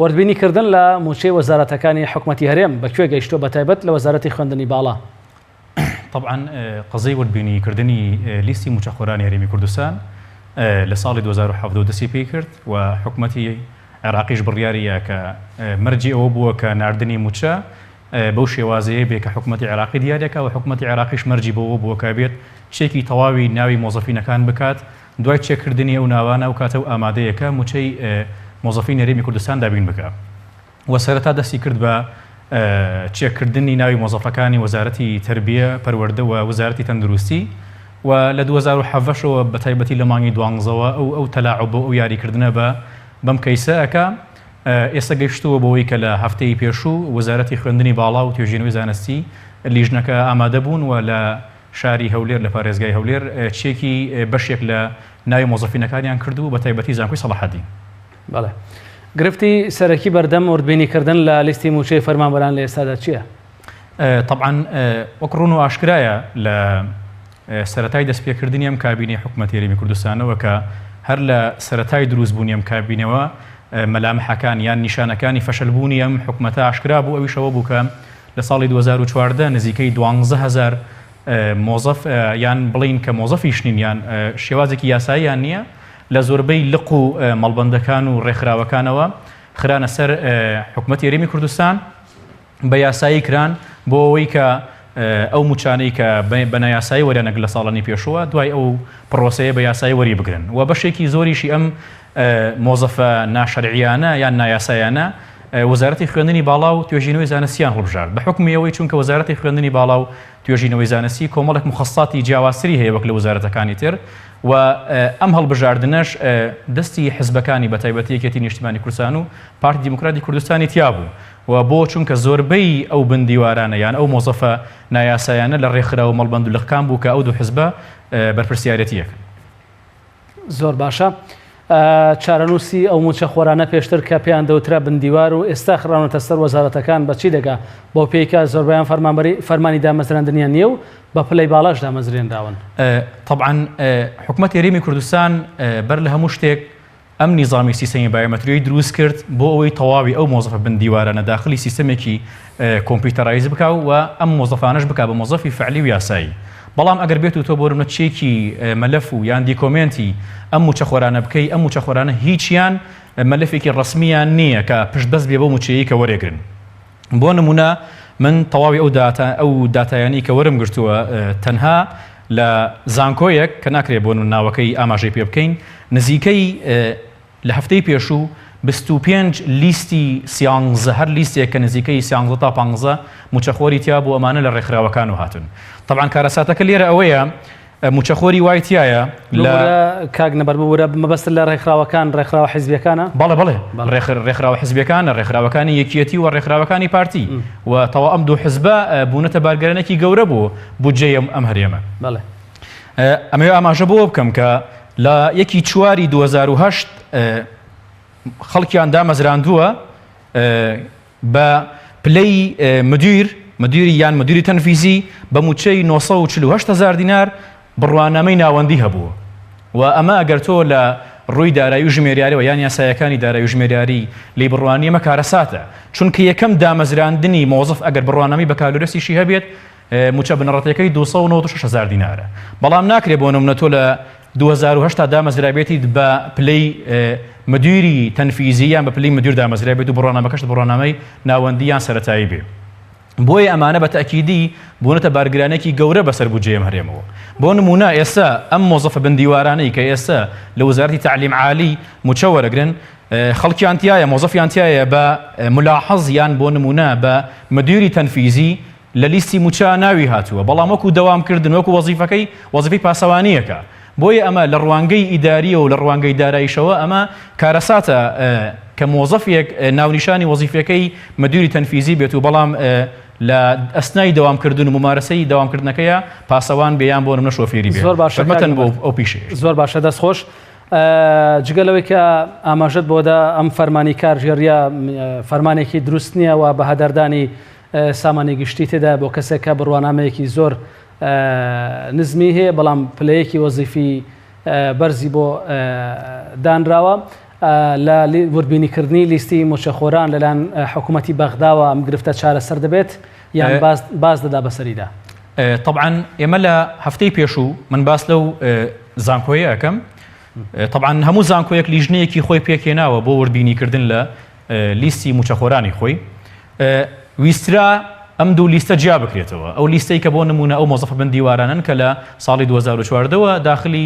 وردبینی کردن لە مووچەی وەزارەتەکانی حکومەتی هەرێم بە کوێ گەیشتووە بەتایبەت لە وەزارەتی خوێندنی باڵا؟ تەبعەن قەزیەی وردبینی کردنی لیستی مووچەخۆرانی هەرێمی کوردستان لە ساڵی 2017 دەستی پێی کرد و حکومەتی عێراقیش بڕیاری یا کە مەرجی ئەوە بووە کە ناردنی مووچە بەو شێوازەیە بێ کە حکومەتی عێراقی دیارەکە و حکومەتی عێراقیش مەرجی بەوە بووە کە بێت چێکی تەواوی ناوی مۆزەفینەکان بکات دوای چێککردنی ئەو ناوانە ئەو کاتە و ئامادەیە کە مووچەی مۆزەفینی هەرێمی کوردستان دابین بکا و سەرەتا دەستی کرد بە چێککردنی ناوی مۆزەفەکانی وەزارەتی تەربیە، پەروەردە و وەزارەتی تەندروستی و لە 2017 ەوە بە تایبەتی لە مانگی دوانزەوە ئەو ئەو تەلاعوبە و ئەو یاریکردنە بە بەم کەیسە ئەکا ئێستا گەیشتووە بەوەی کە لە هەفتەی پێشوو وەزارەتی خوێندنی باڵا و توێژینەوەی زانستی لیژنەکە ئامادە بوون و لە شاری هەولێر لە پارێزگای هەولێر چێکی بەشێک لە ناوی مۆزەفینەکانیان کردبوو بە تایبەتی زانکۆی سەڵاحەدین. بەڵێ. گرفتی سەرەکی بەردەم وردبینیکردن لە لیستی مووچەی فەرمانبەران لە ئێستادا چییە؟ تەبعەن وەک ڕوون و ئاشکرایە لە سەرەتای دەستپێکردنی ئەم کابینەی حکومەتی هەرێمی کوردستانەوە کە هەر لە سەرەتای دروستبوونی ئەم کابینەوە مەلامحەکان یان نیشانەکانی فەشەلبوونی ئەم حکومەتە ئاشکرا بوو ئەویش ئەوە بوو کە لە ساڵی 2014 نزیکەی 12000 مۆزەف یان بڵێین کە مۆزەفیش نین یان شێوازێکی یاساییان نییە لە زۆربەی لق و مەڵبەندەکان و ڕێکخراوەکانەوە خرانە سەر حکومەتی هەرێمی کوردستان بە یاسایی کران بۆ ئەوەی کە ئەو موچانەی کە بە نایاسایی وەریانەگرت لە ساڵانی پێشووە دوای ئەو پرۆسەیە بە یاسایی وەری بگرن و بەشێکی زۆریشی ئەم مۆزەفە ناشەرعیانە یان نایاسایانە وەزارەتی خوێندنی باڵا و توێژینەوەی زانستیان هەڵبژارد بە حوکمی ئەوەی چونکە وەزارەتی خوێندنی باڵا و توێژینەوەی زانستی کۆمەڵێک موخەسساتی جیاوازتری هەیە وەک لە وەزارەتەکانی تر و ئەم هەڵبژاردنەش دەستی حزبەکانی بە تایبەتی یەکێتی نیشتیمانی کوردستان و پارتی دیموکراتی کوردستانی تیا بوو و بۆ چونکە زۆربەی ئەو بندیوارانە یان ئەو مۆزەفە نایاسایانە لە ڕێکخراو و مەڵبەند و لقکان بوو کە ئەو دوو حزبە بەرپرسیارێتیەکەن. زۆر باشە. چارەنووسی ئەو مووچەخۆرانە پێشتر کە پێیان دەوترا بندیوار و ئێستا خراونەتە سەر وەزارەتەکان بە چی دەگا؟ بەو پێی کە زۆربەیان فەرمانبەری فەرمانی دامەزراندنیان نییە و بە پلەی باڵاش دامەزرێنراون. تەبعەن حکومەتی هەرێمی کوردستان بەر لە هەموو شتێک ئەم نیزامی سیستەمی بایۆمەتریی دروست کرد بۆ ئەوەی تەواوی ئەو مۆزەفە بن دیوارانە داخلی سیستەمێکی computerize بکا و ئەم مۆزەفانەش بکا بە مۆزەفی فعلی و یاسایی بەڵام ئەگەر بێت و تۆ بۆ نمونە چێکی مەلەف و یان دیکۆمێنتی ئەم موچەخۆرانە بکەی ئەم موچەخۆرانە هیچیان مەلەفێکی ڕەسمیان نییە کە پشتبەست بێ بەو موچەیەی کە وەرێگرن بۆ نمونە من تەواوی ئەو داتا ئەو داتایانەی کە وەرم گرتووە تەنها لە زانکۆیەک کە ناکرێت بۆ ناوەکەی ئاماژەی پێ بکەین نزیکەی لە هەفتەی پێشوو 25 لیستی سیانزە هەر لیستێک کە نزیکەی سیانزە تا پانزە موچەخۆری تیا بوو ئەمانە لە ڕێکخراوەکان و هاتون تەبعەن کارەساتەکە لێرە ئەوەیە موچەخۆری وای تیایە لە کاک نەبەر ببورە مەبەست لە ڕێکخراوەکان ڕێکخراوە حیزبیەکانە؟ بەڵێ بەڵێ ڕێکخراوە حیزبیەکانە ڕێکخراوەکانی یەکیەتی و ڕێکخراوەکانی پارتی و تەوا ئەم دوو حزبە بوونەتە بارگرانێکی گەورە بۆ بودجەی ئەم هەرێمە. بەڵێ. ئەمەوێ ئاماژە بۆ بکەم کە لە یەکی چواری 2008 خەڵکیان دامەزراندووە بە پلەی مدیر، مدیری یان مدیری تەنفیزی بە مووچەی 948 هەزار دینار بڕوانامەی ناوەندی هەبووە و ئەمە ئەگەر تۆ لە ڕووی دارایی و ژمێریاریەوە یان یاسایەکانی دارایی و ژمێریاری لێی بڕوانی ئەمە کارەساتە چونکە یەکەم دامەزراندنی مۆزەف ئەگەر بڕوانامەی بەکالۆریۆسیشی هەبێت مووچە بنەڕەتیەکەی 296 هەزار دینارە بەڵام ناکرێت بۆ نمونە تۆ لە 2008 تا دامەزرابێتیت بە پلەی مدیری تەنفیزی یان بە پلەی مدیر دامەزرابێت و بڕوانامەکەشت بڕوانامەی ناوەندی یان سەرەتایی بێ بۆیە ئەمانە بە تەئکیدی بوونەتە بارگرانێکی گەورە بەسەر بودجەی ئەم هەرێمەوە. بۆ نموونە ئێستا ئەم مۆزەفە بندیوارانەی کە ئێستا لە وەزارەتی تەعلیم عالی مووچە وەرەگرن خەڵکیان تیایە مۆزەفیان تیایە بە ملاحەز یان بۆ نموونە بە مدیری تەنفیزی لە لیستی مووچە ناوی هاتووە بەڵام وەکو دەوام کردن وەکو وەزیفەکەی وەزیفەی پاسەوانییەکە بۆیە ئەمە لە ڕوانگەی ئیدارییەوە و لە ڕوانگەی داراییشەوە ئەمە کارەساتە کە مۆزەفێک ناونیشانی وەزیفەکەی مدیری تەنفیزی بێت و بەڵام لە ئەسنای دەوامکردن و ممارەسەی دەوامکردنەکەیە پاسەوان بێ یان بۆ نمونە شۆفێری بێ. زۆر باشە خدمەتەن بۆ ئەو پیشەیە. زۆر باشە دەست خۆش. جگە لەوەی کە ئاماژەت بۆدا ئەم فەرمانی کارگێڕیە فەرمانێکی دروست نییە و بە هەدەردانی سامانی گشتی تێدا بۆ کەسێک کە بڕوانامەیەکی زۆر نزمی هەیە بەڵام پلەیەکی وەزیفی بەرزی بۆ دانراوە. لە وردبینیکردنی لیستی مووچەخۆران لەلایەن حکوومەتی بەغداوە ئەم گرفتە چارەسەر دەبێت یان باز دەدا بەسەریدا؟ تەبعەن ئێمە لە هەفتەی پێشوو من باس لەو زانکۆیە ئەکەم تەبعەن هەموو زانکۆیەک لیژنەیەکی خۆی پێکهێناوە بۆ وردبینیکردن لە لیستی مووچەخۆرانی خۆی ویسترا ئەم دوو لیستە جیا بکرێتەوە ئەو لیستەی کە بۆ نمونە ئەو مۆزەفە بندیوارانن کە لە ساڵی 2014ەوە داخلی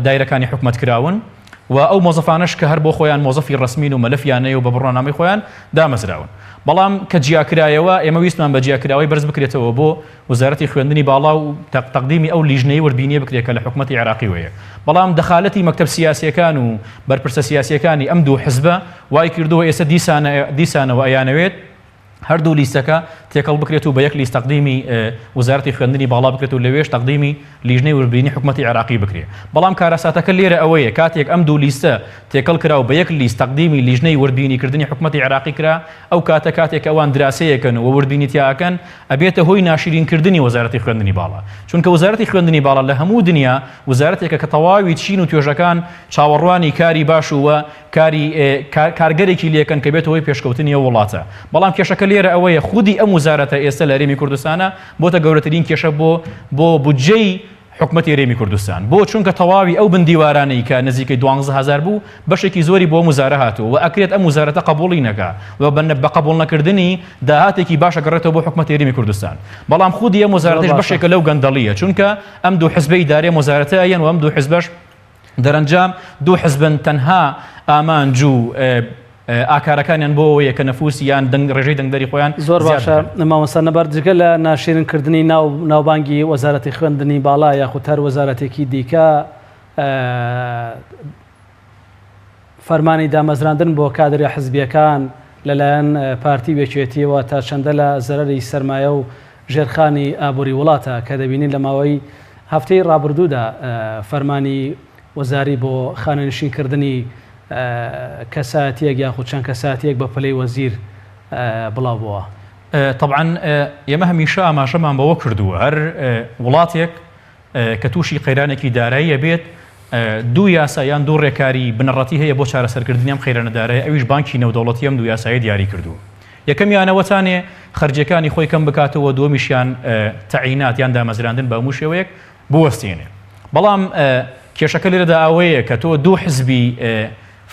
دایرەکانی حکومەت کراون و ئەو مۆزەفانەش کە هەر بۆ خۆیان مۆزەفی ڕەسمین و مەلەفیان هەیە و بە بڕوانامەی خۆیان دامەزراون. بەڵام کە جیاکرایەوە ئێمە ویستمان بە جیاکراوەی بەرز بکرێتەوە بۆ وەزارەتی خوێندنی باڵا و تەقدیمی ئەو لیژنەی وردبینیە بکرێت کە لە حکومەتی عێراقیوە هەیە. بەڵام دەخالەتی مەکتەب سیاسیەکان و بەرپرسە سیاسیەکانی ئەم دوو حزبە وای کردووە ئێستا دیسانەوە ئەیانەوێت هەردوو لیستەکە تێکەڵ بکرێت و بە یەک لیست تەقدیمی وەزارەتی خوێندنی باڵا بکرێت و لەوێش تەقدیمی لیژنەی وردبینی حکومەتی عێراقی بکرێت. بەڵام کارەساتەکە لێرە ئەوەیە کاتێک ئەم دوو لیستە تێکەڵ کرا و بە یەک لیست تەقدیمی لیژنەی وردبینیکردنی حکومەتی عێراقی کرا، ئەو کاتە کاتێک کە ئەوان دراسەیەکەن و وردبینی تیا ئەکەن ئەبێتە هۆی ناشیرینکردنی وەزارەتی خوێندنی باڵا. چونکە وەزارەتی خوێندنی باڵا لە هەموو دنیا وەزارەتێکە کە تەواوی چین و توێژەکان چاوەڕوانی کاری باش و کاری کارگەرێکی لێکەن کە بێتە هۆی پێشکەوتنی ئەو وڵاتە. بەڵام کێشەکە لێرە ئەوەیە خودی ئەم وزارەتە ئێستا لە هەرێمی کوردستانە بۆتە گەورەترین کێشە بۆ بۆ بودجەی حکومەتی هەرێمی کوردستان. بۆ؟ چونکە تەواوی ئەو بندیوارانەی کە نزیکەی 12 هەزار بوو بەشێکی زۆری بۆ ئەم وزارە هاتووە و ئەکرێت ئەم وزارەتە قبوڵی نەکا و بە قبوڵ نەکردنی داهاتێکی باش ئەگەڕێتەوە بۆ حکومەتی هەرێمی کوردستان. بەڵام خودی ئەم وزارەتەش بەشێکە لەو گەندەڵییە چونکە ئەم دوو حزبە ئیدارەی ئەم وزارەتە ئەیەن و ئەم دوو حزبەش دەرەنجام دوو حزبن تەنها ئامانج و ئاکارەکانیان بۆ ئەوەیە کە نەفوس یان دەنگ ڕێژەی دەنگدەری خۆیان زۆر باشە مامۆستا نەبەر جگە لە ناشیرن کردنی ناو ناوبانگی وەزارەتی خوێندنی باڵا یاخود هەر وەزارەتێکی دیکە فەرمانی دامەزراندن بۆ کادرە حزبییەکان لەلایەن پارتی و یەکێتییەوە تا چەندە لە زەرەری سەرمایە و ژێرخانی ئابووری وڵاتە کە دەبینین لە ماوەی هەفتەی ڕابردوودا فەرمانی وەزاری بۆ خانەنشینکردنی کەسایەتییەک یاخود چەند کەسایەتییەک بە پلەی وەزیر بڵاو بۆوە. تەبعەن ئێمە هەمیشە ئاماژەمان بەوە کردووە هەر وڵاتێک کە تووشی قەیرانێکی دارایی ئەبێت، دوو یاسا یان دوو ڕێکاری بنەڕەتی هەیە بۆ چارەسەرکردنی ئەم قەیرانە دارایە، ئەویش بانکی نێودەوڵەتی ئەم دوو یاسایەی دیاری کردووە. یەکەمیان ئەوەتانێ خەرجیەکانی خۆی کەم بکاتەوە، دووەمیشیان تەعینات یان دامەزراندن بە هەموو شێوەیەک بوەستێنێ. بەڵام کێشەکە لێرەدا ئەوەیە کە تۆ دوو حزبی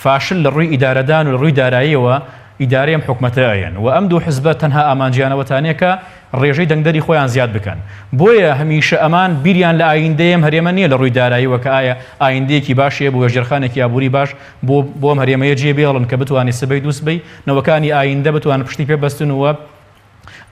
فاشل لە ڕووی ئیدارەدان و لە ڕووی داراییەوە ئیدارەی ئەم حکومەتە ئەیەن و ئەم دوو حزبە تەنها ئامانجیان ئەوەتانیە کە ڕێژەی دەنگدەری خۆیان زیاد بکەن بۆیە هەمیشە ئەمان بیریان لە ئایندەی ئەم هەرێمە نیە لە ڕووی داراییەوە کە ئایا ئایندەیەکی باش هەیە بۆ ژێرخانێکی ئابووری باش بۆ بۆ ئەم هەرێمەیە جێ بێڵن کە بتوانێت سبەی دووسبەی نەوەکانی ئایندە بتوانن پشتی پێ بەستن و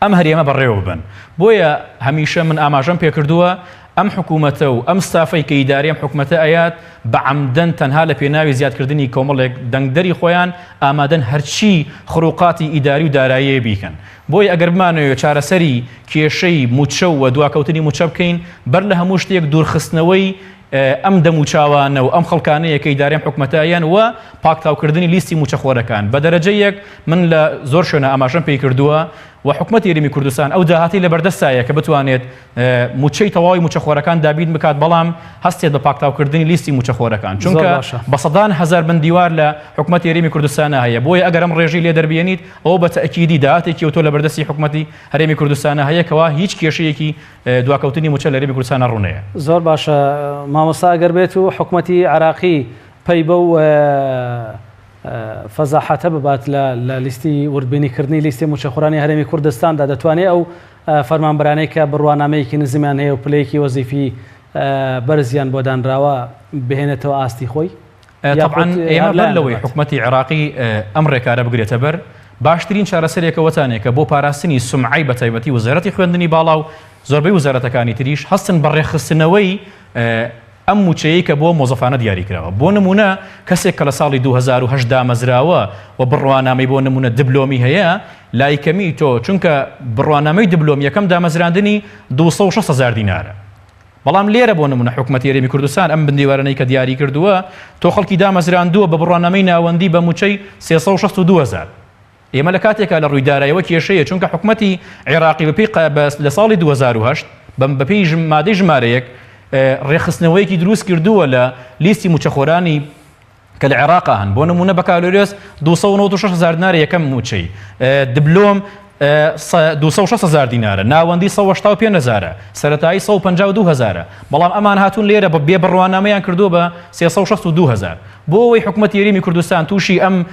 ئەم هەرێمە بەڕێوە ببەن. بۆیە هەمیشە من ئاماژەم پێکردووە ئەم حکوومەتە و ئەم ستافەی کە ئیدارەی ئەم حکومەتە ئەیات بە عەمدەن تەنها لە پێناوی زیادکردنی کۆمەڵێک دەنگدەری خۆیان ئامادەن هەرچی خروقاتی ئیداری و داراییە بیکەن. بۆیە ئەگەر بمانەوێ چارەسەری کێشەی مووچە و دواکەوتنی مووچە بکەین بەر لە هەموو شتێک دوورخستنەوەی ئەم دەموچاوانە و ئەم خەڵکانەیە کە ئیدارەی ئەم حکومەتە ئەیەن و پاکتاوکردنی لیستی مووچەخۆرەکان بە دەرەجە یەک من لە زۆر شوێنە ئاماژەم پێی کردووە و حکومەتی هەرێمی کوردستان ئەو داهاتەی لەبەردەستایە کە بتوانێت مووچەی تەواوی مووچەخۆرەکان دابین بکات بەڵام هەستێت بە پاکتاوکردنی لیستی مووچەخۆرەکان چونکە بە سەدان هەزار بندیوار لە حکومەتی هەرێمی کوردستانە هەیە بۆیە ئەگەر ئەم ڕێژەی لێ دەربێنیت ئەوە بە تەئکیدی داهاتێکی ئەوتۆ لەبەردەستی حکومەتی هەرێمی کوردستانە هەیە کەوا هیچ کێشەیەکی دواکەوتنی موچە لە هەرێمی کوردستانا ڕوونەیە. زۆر باشە مامۆستا ئەگەر بێت و حکومەتی عێراقی پەی بەو فەزاحەتە ببات لە لە لیستی وردبینی کردنی لیستی موچەخۆرانی هەرێمی کوردستاندا دەتوانێت ئەو فەرمانبەرانەی کە بڕوانامەیەکی نزمیان هەیە و پلەیەکی وەزیفی بەرزیان بۆ دانراوە بهێنێتەوە ئاستی خۆی؟ تەبعەن ئێمە بەر لەوەی حکومەتی عێراقی ئەم ڕێکارە بگرێتە بەر، باشترین چارەسەرێکە وەتانێ کە بۆ پاراستنی سومعەی بەتایبەتی وەزارەتی خوێندنی باڵا و زۆربەی وەزارەتەکانی تریش هەستن بە ڕێکخستنەوەی ئەم مووچەیەی کە بۆ مۆزەفانە دیاری کراوە. بۆ نموونە کەسێک کە لە ساڵی 2008 دامەزراوە و بڕوانامەی بۆ نموونە دبلۆمی هەیە لای کەمی تۆ چونکە بڕوانامەی دبلۆم یەکەم دامەزراندنی 260 هەزار دینارە. بەڵام لێرە بۆ نمونە حکومەتی هەرێمی کوردستان ئەم بندیوارانەی کە دیاری کردووە تۆ خەڵکی دامەزراندووە بە بڕوانامەی ناوەندی بە موچەی 362 هەزار. ئێمە لە کاتێکا لە ڕووی دارایەوە کێشەیە چونکە حکومەتی عێراقی بەپێی لە ساڵی 2008 بەپێی مادەی ژمارە یەک ڕێکخستنەوەیەکی دروست کردووە لە لیستی موچەخۆرانی. کە لە عێراقا هەن، بۆ نموونە بەکالۆریۆس 296 هەزار دینارە یەکەم مووچەی، دبلۆم 260 هەزار دینارە، ناوەندی 185 هەزارە، سەرەتایی 152 هەزارە، بەڵام ئەمان هاتوون لێرە بە بێ بڕوانامەیان کردووە بە 362 هەزار. بۆ ئەوەی حکومەتی هەرێمی کوردستان تووشی ئەم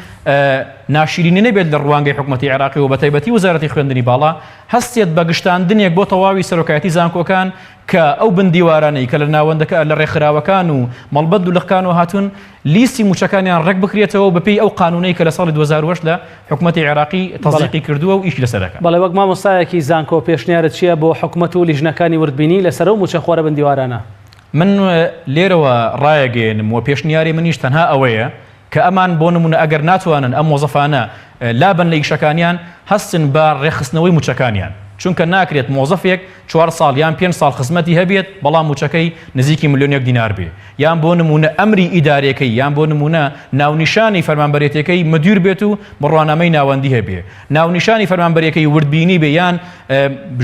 ناشیرینی نەبێت لە ڕوانگەی حکومەتی عێراقی و بەتایبەتی وەزارەتی خوێندنی باڵا هەستێت بە گشتاندنێک بۆ تەواوی سەرۆکایەتی زانکۆکان کە ئەو بندیوارانەی کە لە ناوەندەکە لە ڕێکخراوەکان و مەڵبەند و لقکانەوە هاتوون لیستی مووچەکانیان ڕێک بکرێتەوە و بەپێی ئەو قانوونەی کە لە ساڵی 2008 لە حکومەتی عێراقی تەزیقی کردووە و ئیشی لەسەر دەکات. بەڵێ وەک مامۆستایەکی زانکۆ پێشنیارت چییە بۆ حکومەت و لیژنەکانی وردبینی لەسەر ئەو مووچەخۆرە بندیوارانە؟ من لێرەوە ڕایەگەیەنم و پێشنیاری منیش تەنها ئەوەیە کە ئەمان بۆ نمونە ئەگەر ناتوانن ئەم مۆزەفانە لابەن لە ئیشەکانیان هەستن بە ڕێکخستنەوەی موچەکانیان چونکە ناکرێت مۆزەفێک چوار ساڵ یان پێنج ساڵ خزمەتی هەبێت بەڵام موچەکەی نزیکی ملیۆنێک دینار بێ یان بۆ نمونە ئەمری ئیدارێکەی یان بۆ نمونە ناونیشانی فەرمانبەرێتەکەی مدیر بێت و بڕوانامەی ناوەندی هەبێ ناونیشانی فەرمانبەرەکەی وردبینی بێ یان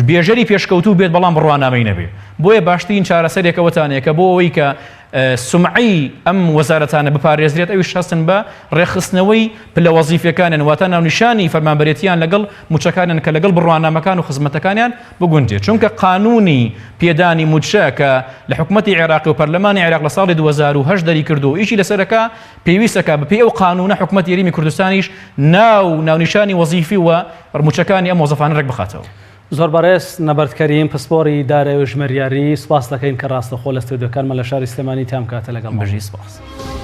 بێژەری پێشکەوتوو بێت بەڵام بڕوانامەی نەبێ بۆیە باشترین چارەسەرێک ئەوەتانەیە کە بۆ ئەوەی کە سومعەی ئەم وەزارەتانە بپارێزرێت ئەویش هەستن بە ڕێکخستنەوەی پلە وەزیفیەکانیان واتە ناونیشانی فەرمانبەرێتیان لەگەڵ موچەکانیان کە لەگەڵ بڕوانامەکان و خزمەتەکانیان بگونجێت چونکە قانونی پێدانی موچە کە لە حکومەتی عێراقی و پەرلەمانی عێراق لە ساڵی 2008 دەری کردو ئیشی لەسەرەکە پێویستەکە بەپێی ئەو قانونە حکومەتی هەرێمی کوردستانیش ناو ناونیشانی وەزیفی و موچەکانی ئەم مۆزەفانە ڕێک بخاتەوە. زۆر بەڕێز نەبەرد کەریم پسپۆڕی دارایی و ژمێریاری سوپاس دەکەین کە ڕاستەوخۆ لە ستۆدیۆکانمان لە شاری سلێمانی تام کاتە لەگەڵمان. بژی سوپاس.